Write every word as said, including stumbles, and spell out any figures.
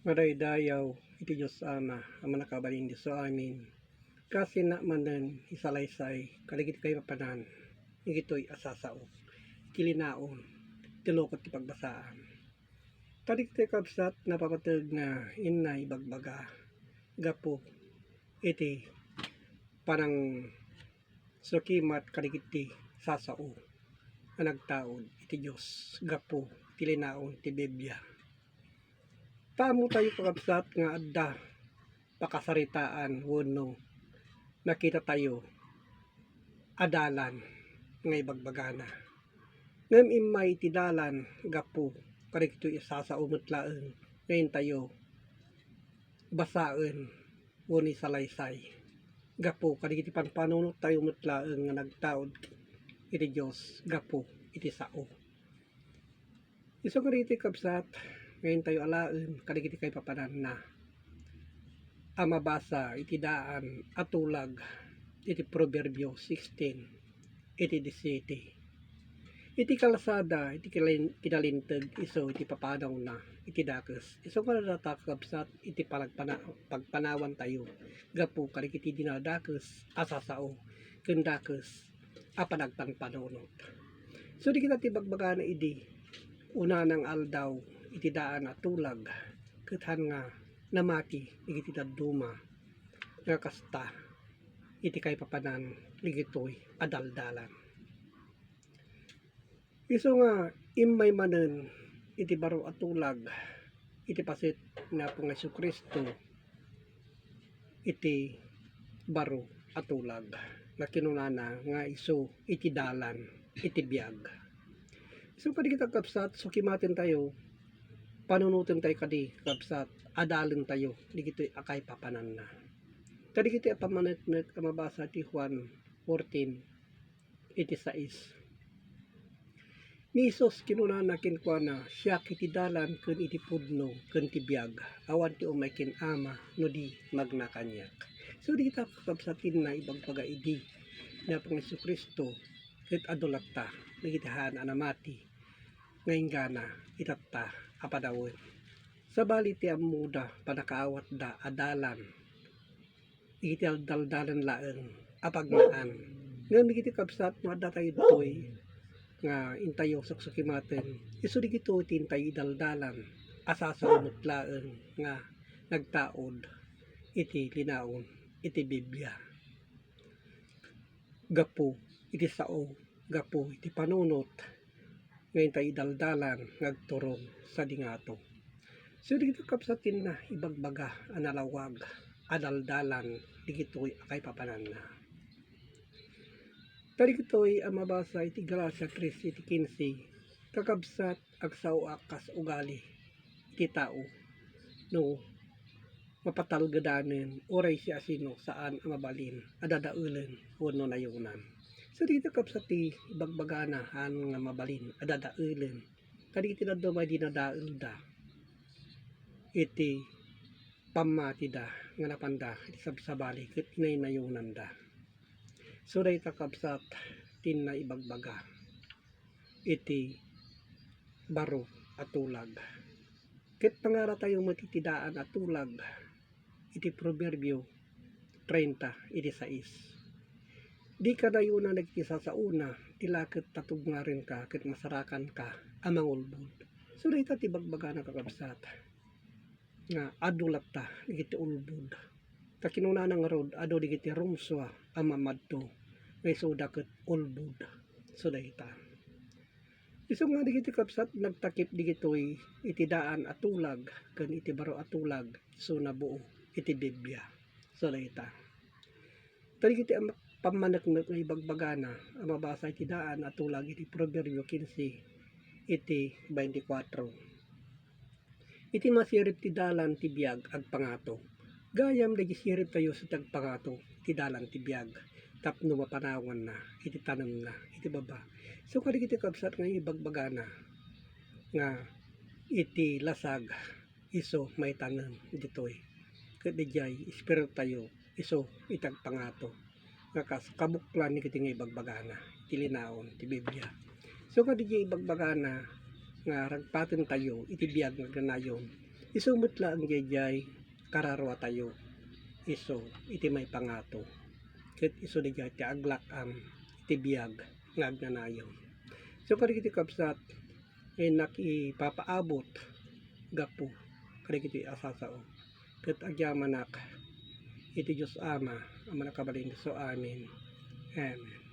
Madaydayaw iti Dios Ama a mannakabalin idiay amin, kas inna manen isalaysay kadagiti kaipapanan dagitoy a sasao iti linaon ti lukot ti pagbasaan. Kadagitoy, kabsat, napapateg nga inna ibagbaga gapu iti panangsukimat kadagiti sasao a nagtaud iti Dios gapu iti linaon ti Biblia. Ta ammotayo, kakabsat, nga adda pakasaritaan wenno nakitatayo a dalan nga ibagbagana. Ngem immay iti dalan gapu kadagitoy a sasao met laeng nga intayo basaen wenno isalaysay gapu kadagiti pampanunot tayo met laeng nga nagtaud iti Dios gapu iti sao. Isu nga ditoy, kabsat, nga intayo alaen kadagiti kaipapananna a mabasa iti daan a tulag iti Proverbio sixteen iti disiete. Iti kalsada iti kilin-, kinalinteg isu iti papanawna iti dakes. Isu nga data, kakabsat, iti panagpana-, pagpanawan tayo gapu kadagiti dinadakes a sasao ken dakes a panagpanpanunot. So, dagita ti bagbagana idi unana nga aldaw iti daan a tulag, ket haan nga namati dagiti dadduma nga kasta iti kaipapanan dagitoy a daldalan. Isu nga immay manen iti baro a tulag iti paset ni Apo nga Jesu-Cristo iti baro a tulag nga kinunana nga isu iti dalan iti biag. Isu kadi, kakabsat, sukimaten tayo, panunoten tayo kadi, kakabsat, adalen tayo dagitoy a kaipapananna. Kadagiti a pammaneknek a mabasa ti Juan fourteen iti sais. Ni Jesus kinunana kenkuana, "Siak iti dalan ken iti pudno ken ti biag. Awan ti umay ken Ama no di magna kaniak." So, dita, kakabsat, inna ibagbaga idi ni Apo nga Jesu-Cristo ket adu latta dagiti haan a namati nga inggana itatta a panawen. Sabali ti ammoda, pannakaawatda a dalan iti daldaldalan laeng a pagnaan. Ngem iti, kabsat, no adda tayo ditoy nga intayo suksukimaten, isu dagitoy ti intayo idaldalan a sasao met laeng nga nagtaud iti linaon iti Biblia gapu iti sao, gapu iti panunot nga intayo idaldalan nga agturong sadi ngato. So, dagitoy, kabsat, inna ibagbaga a nalawag a daldalan dagitoy a kaipapananna. Ta dagitoy a mabasa iti Galacia tres iti quince, kakabsat, agsaoak kas ugali iti tao no mapatalgedanen uray siasino saan a mabalin a dadaelen wenno nayonan. So, dagita, kabsat, ti ibagbagana haan nga mabalin a dadaelen kadagiti dadduma a dinadaelda iti pammatida nga napanda iti sabsabali ket inaynayonanda. So, dayta, kabsat, ti inna ibagbaga iti baro a tulag. Ket pangaratayo met iti daan a tulag iti Proverbio treinta iti sais. Dika nayonan dagiti sasaona, ti la ket tatubngarenka ket masarakanka a mangulbod. So, dayta ti bagbagana, kakabsat, nga adu latta dagiti ulbod. Ta kinunana ngarud, adu dagiti rumsua a mamadto nga isuda ket ulbod. So, dayta. Isu nga dagiti, kabsat, nagtakip dagitoy iti daan a tulag ken iti baro a tulag, isu nabuo iti Biblia. So, dayta. Ta dagiti am-, pammaneknek nga ibagbagana a mabasa iti daan a tulag iti Proverbio quince iti veinticuatro. Iti masirib ti dalan ti biag agpangato. Gayam dagiti siribtayo ti agpangato ti dalan ti biag tapno mapanawanna iti tanemna iti baba. So, kadagiti, kabsat, nga ibagbagana nga iti lasag isu maitanem ditoy. Ket idiay espiritutayo isu iti agpangato nga kas kabuklan dagiti nga ibagbagana iti linaon ti Biblia. So, kadi ibagbagana nga ragpatentayo iti biag nga agnanayon, Isu met laeng daydiay kararuatayo isu iti maipangato, ket isu daydiay ti aglak-am iti biag nga agnanayon. So, kadagiti kabsat, innak ipapaabot gapu kadagiti a sasao, ket agyamanak iti Dios Ama a mannakabalin. So, amen. Amen.